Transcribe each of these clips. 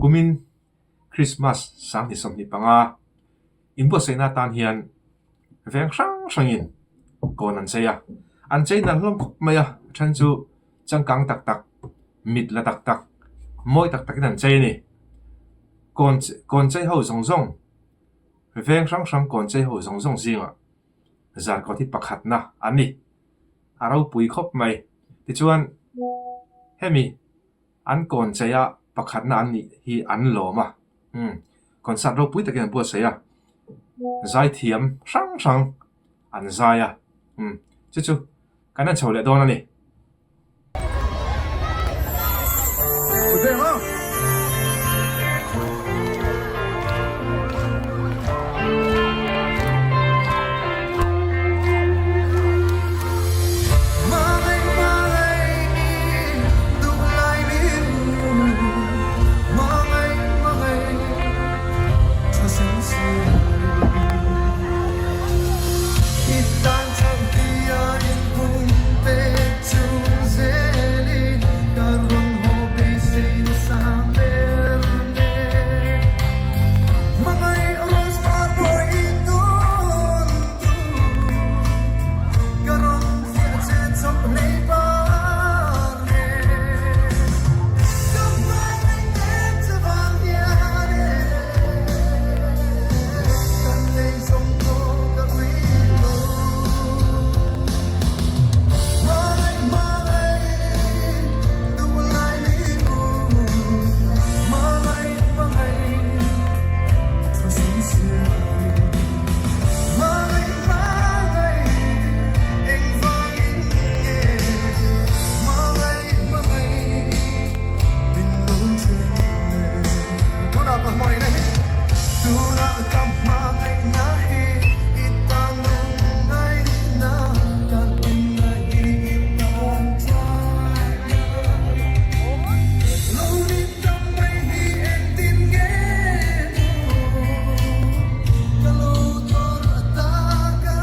Kumin Krismas 2025 inbuatsaihna atan hian veng hrang hrangin kawn an chei a, an chei nalh hlawm khawp mai a, a then chu changkang tak tak, mit la tak tak, mawi tak takin an chei a ni. Kawn kawn chei ho zawng zawng, veng hrang hrang kawn chei ho zawng zawng zingah Zarkawt hi pakhatna a ni. A ropui khawp mai. Tichuan, hemi an kawn cheia pakhatna an nih hi an lawm a. Umm, concert ropui takin an buatsaih a. Zaithiam hrang hrang an zai a. Umm, chu chu kan en chho leh dawn a ni.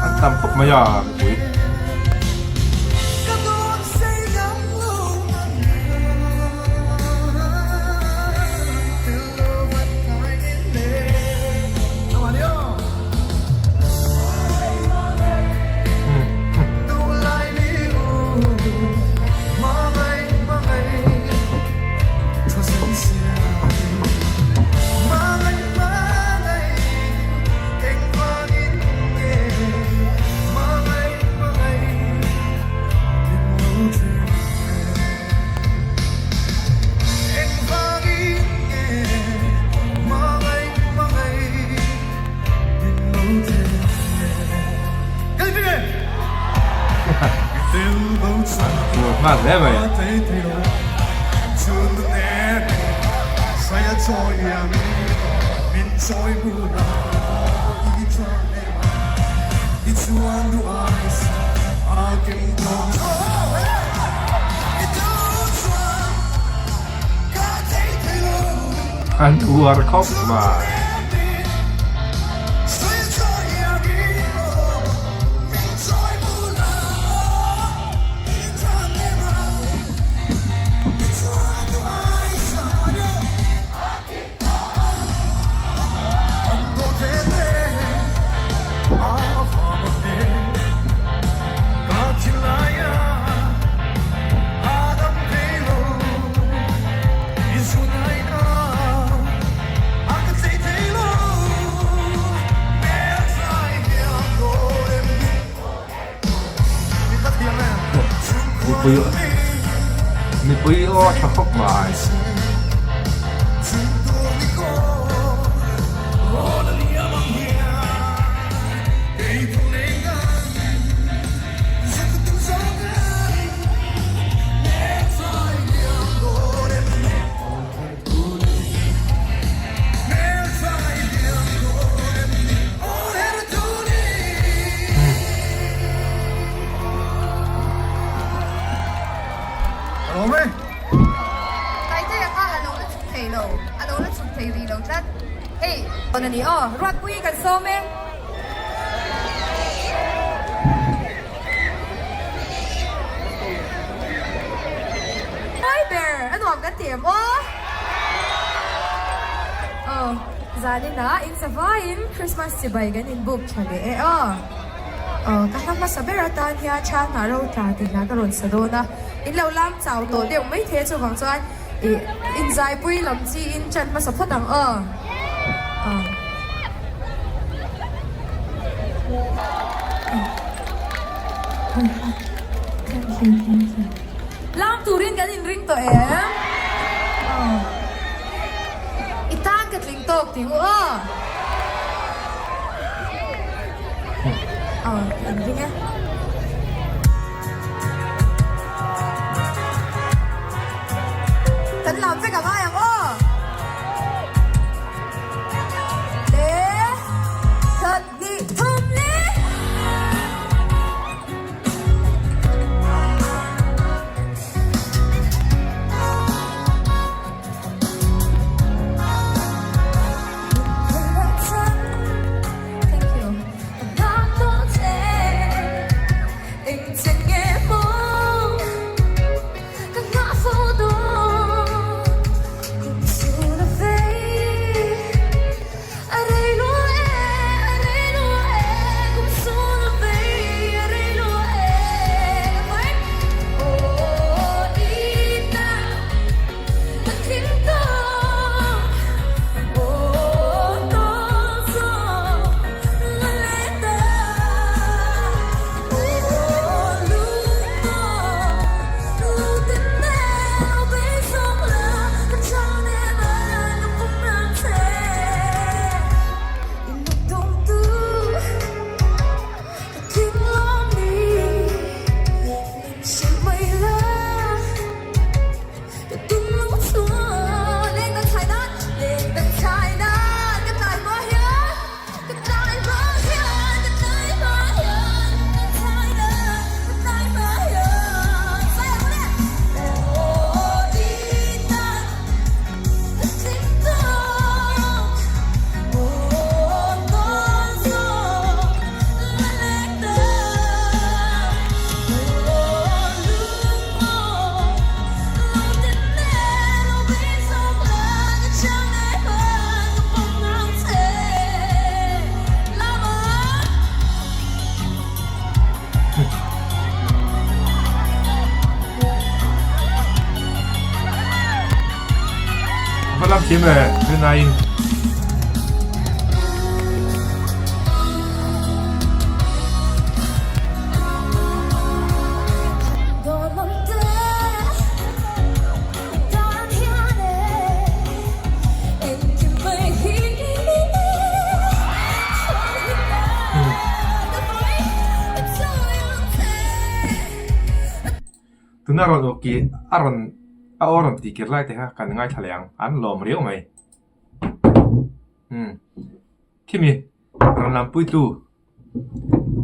An tam khawp mai a mipui. Nghal hle mai. An uar khawp mai. Mipui mipui aw tha khawp mai. Taitea kha a lo la chhuk thei lo, a lo la chhuk thei rih lo tlat. Hei, a ni aw, Ruatpui kan sawm e. Mawi ber, a nuam kan ti em aw? Aw, zaninah in zavaiin Christmas chibai kan inbuk tha leh e aw. Aw, ka hla hmasa ber atan hian Tha Hnah Ro Tla tih hla ka rawn sa dawn a. In lo lam chau tawh deuh mai thei a chuvang chuan ih inzaipui lam chi in ṭan hmasa phawt ang aw. Aw. Lam turin kan inring tawh em? Aw. I tan ka tling tawk tih u aw. Aw, ka inring e. Kan lam vek a ngai ang aw. Le, khat, hnih, thum, li. Va lam thiam e, rinaiin. Tuna rawn aw ki a rawn a aw rawn tih kir lai te kha kan ngaithla leh ang an lawm riau mai umm khimi rawn lampuitu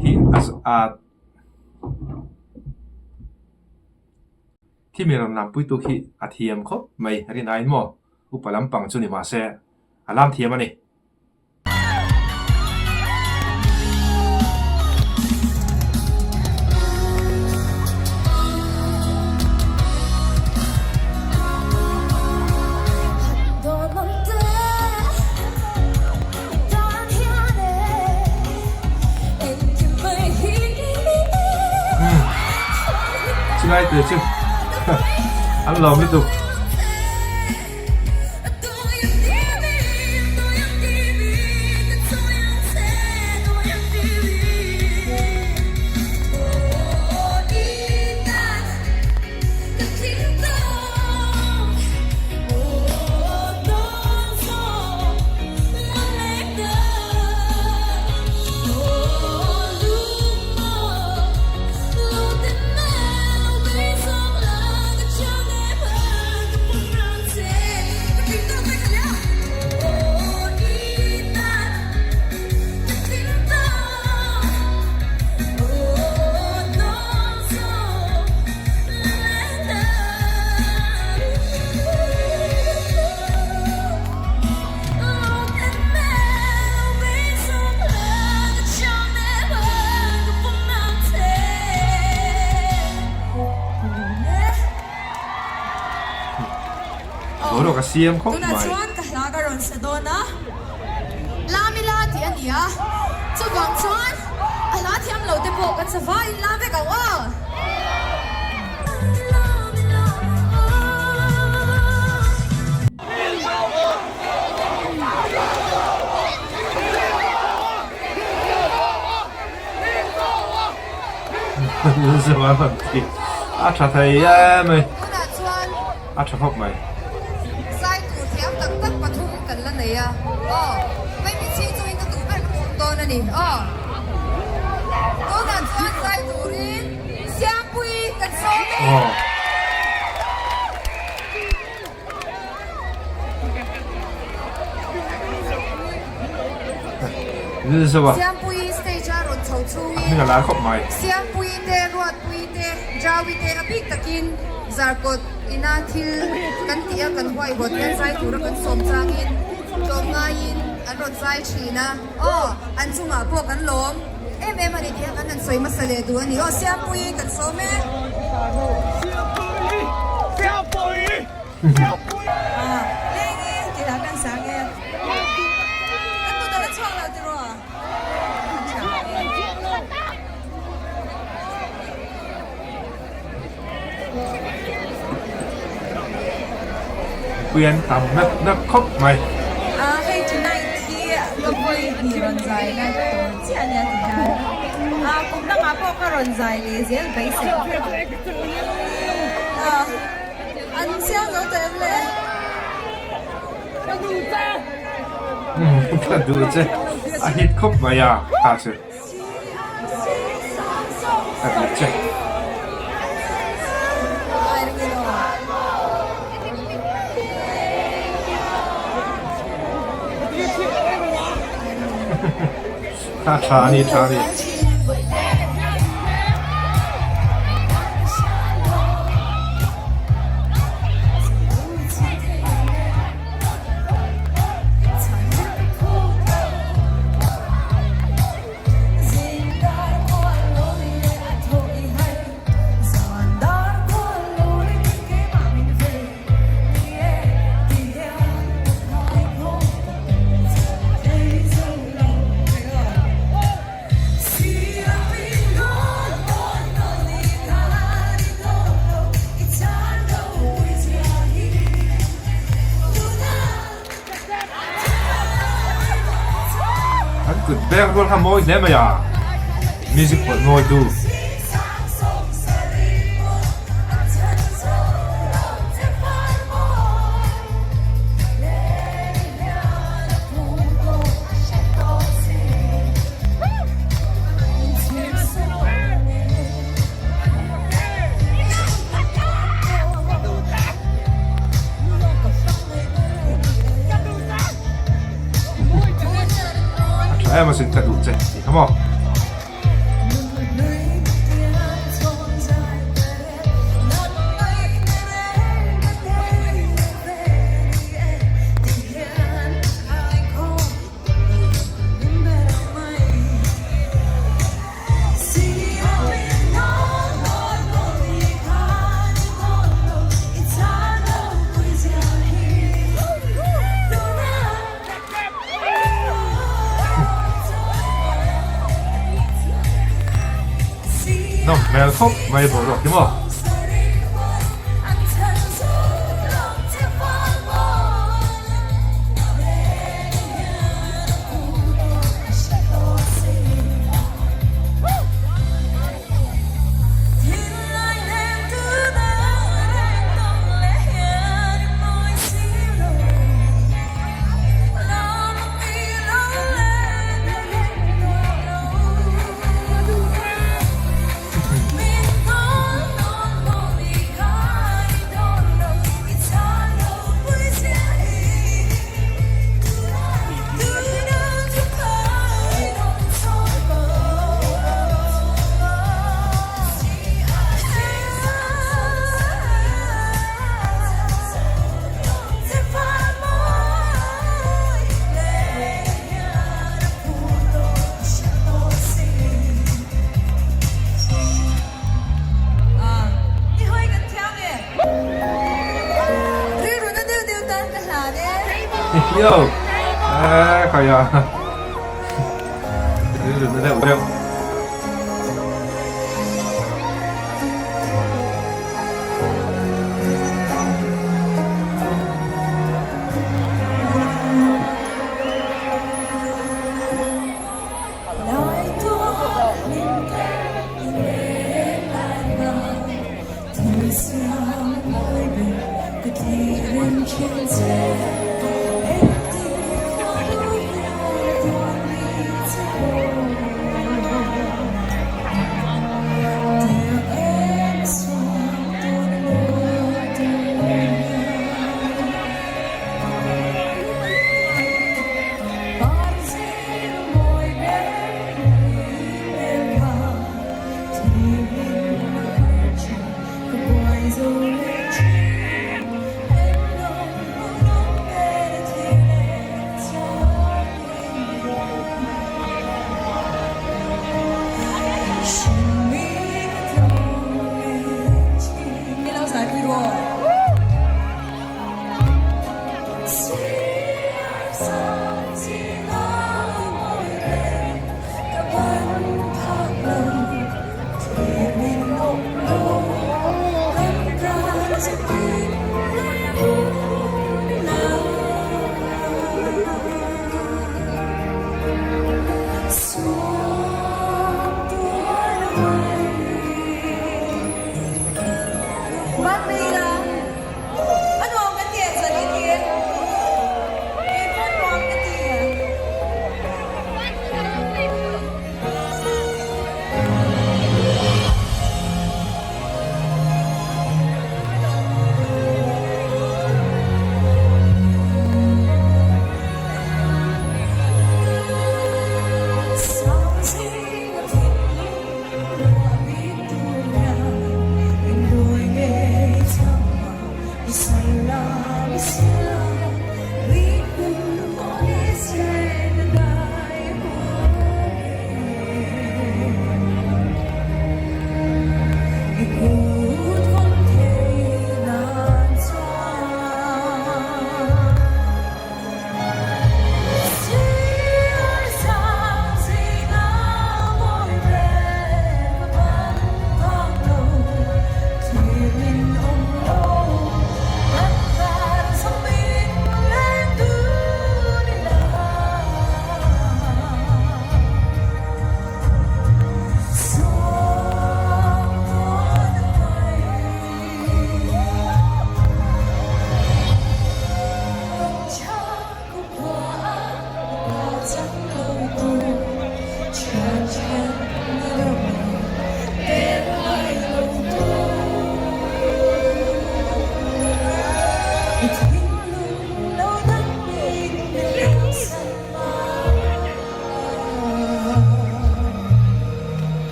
hi a khimi rawn lampuitu khi a thiam khawp mai rinaiin maw upa lampang chu ni mahse a lam thiam a ni. Chulai te chu an lawm lutuk. Boruak a siam khawp Tunah mai. chuan ka hla ka rawn. rawn sa dawn a, Lam ila tih a ni a, chuvang chuan a hla thiam lo te pawh kan sa vaiin lam vek ang aw. A tha thei em mai. A tha khawp mai. Zai tur thiam tak tak pathum kan la nei a, aw mai mi chhing chungin ka duh ber ka phum dawn a ni, aw tunah chuan zai turin Siampui kan sawm e. Siampuii stage a rawn chho chungin Siampuii te, Ruatpuii te, Jaui te a bik takin Zarkawt ina thil kan tih a kan huaihawt hian zai tura kan sawm changin tlawmngaiin an rawn zai thin a, aw an chungah pawh kan lawm em em a ni tih a kan han sawi hmasa leh duh a ni. Aw Siampuii kan sawm e. Mipui an tam mep mep khawp mai. Hei tonight hi ka vawi hnih rawn zai na tur chiah ania ti hian kum dangah pawh ka rawn zai leh zel beisei. An siam zo ta em le? Ka duh che! Ka duh che! A hit khawp mai a, kha chu. Ka duh che. Kha tha a ni, tha a ni. An kut beng rual kha mawi hle mai a, music pawlh mawitu. A tha em asin ka duh che tih kha maw. Nawm hmel khawp mai boruak hi maw. Yo! Eee khaia. Rilru na deuh deuh.